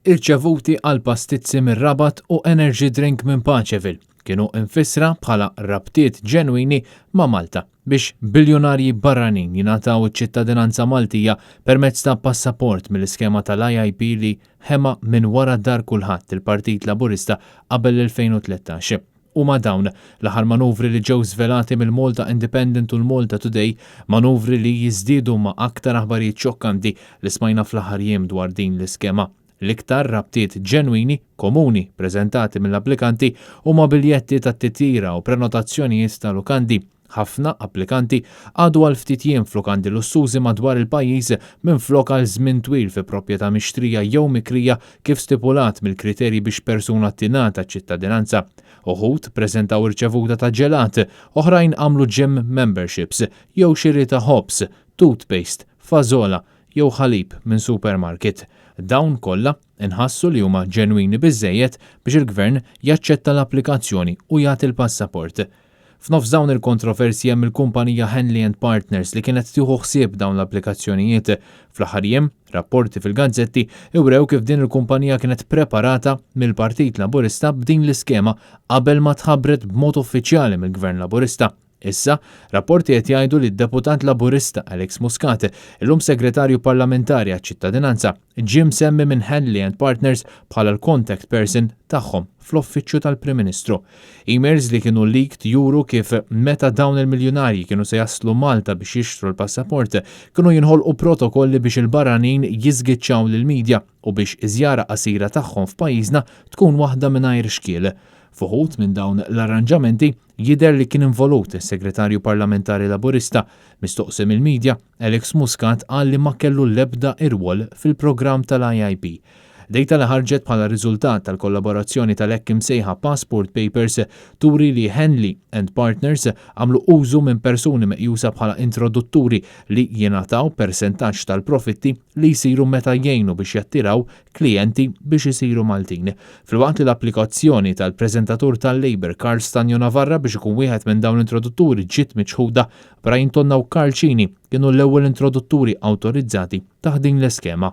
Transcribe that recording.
Irċevuti għal pastizzi mir-Rabat u energy drink minn Paceville kienu mfissra bħala rabtiet ġenwini ma' Malta biex biljunarji barranin jingħataw iċ-ċittadinanza Maltija permezz ta' passaport mill-iskema tal-IIP li ħema minn wara dar kulħadd il-Partit Laburista qabel l-2013. Huma dawn l-aħħar manuvri li ġew żvelati mill-Malta Independent u l-Malta Today, manuvri li jiżdiedu ma' aktar aħbarijiet xokkanti li smajna fl-aħħar jiem dwar din l-iskema. L-iktar rabtiet ġenwini, komuni, preżentati mill-applikanti huma biljetti tat-titjira u prenotazzjonijiet ta' lukandi. Ħafna applikanti qagħdu għal ftit jiem f'lukandi lussużi madwar il-pajjiż minflok għal żmien twil fi proprjetà mixtrija jew mikrija kif stipulat mill-kriterji biex persuna tingħata ċ-ċittadinanza. Uħud preżentaw irċevuta ta' ġelat, oħrajn għamlu gym memberships jew xiri ta' ħobż, toothpaste, fażola jew ħalib minn supermarket. Dawn kollha inħassu li huma ġenwini biżżejjed biex il-Gvern jaċċetta l-applikazzjoni u jagħti l-passaport. F'nofs dawn il-kontroversji hemm il-kumpanija Henley and Partners li kienet tieħu ħsieb dawn l-applikazzjonijiet. Fl-aħħar jiem, rapporti fil-gazzetti iwrew kif din il-kumpanija kienet preparata mill-Partit Laburista b'din l-iskema qabel ma tħabbret b'mod uffiċjali mill-Gvern Laburista. Issa, rapporti qed jgħidu li d-deputat Laburista Alex Muscat, illum segretarju parlamentari għaċ-ċittadinanza, ġie msemmi minn Henley and Partners bħala l-contact person tagħhom fl-uffiċċju tal-Prim Ministru. Emails li kienu leaked juru kif meta dawn il-miljunarji kienu se jaslu Malta biex jixtru l-passaport, kienu jinħolqu protokolli biex il-barranin jiżgiċċaw lill-media u biex iż-żjara qasira tagħhom f'pajjiżna tkun waħda mingħajr xkiel. F'uħud minn dawn l-arranġamenti jidher li kien involut is-Segretarju Parlamentari Laburista. Mistoqsi mill-media, Alex Muscat qal li ma kellu l-ebda irwol fil-programm tal-IIP. Data li ħarġet bħala riżultat tal-kollaborazzjoni tal-hekk imsejħa Passport Papers turi li Henley and Partners għamlu użu minn persuni meqjusa bħala introdutturi li jingħataw persentaġġ tal-profitti li jsiru meta jgħinu biex jattiraw klijenti biex isiru Maltin. Filwaqt li l-applikazzjoni tal-preżentatur tal-Labour Karl Stagno Navarra biex ikun wieħed minn dawn l-introdutturi ġiet miċħuda, Brian Tonna u Karl Cini kienu l-ewwel introdutturi awtorizzati taħt din l-iskema.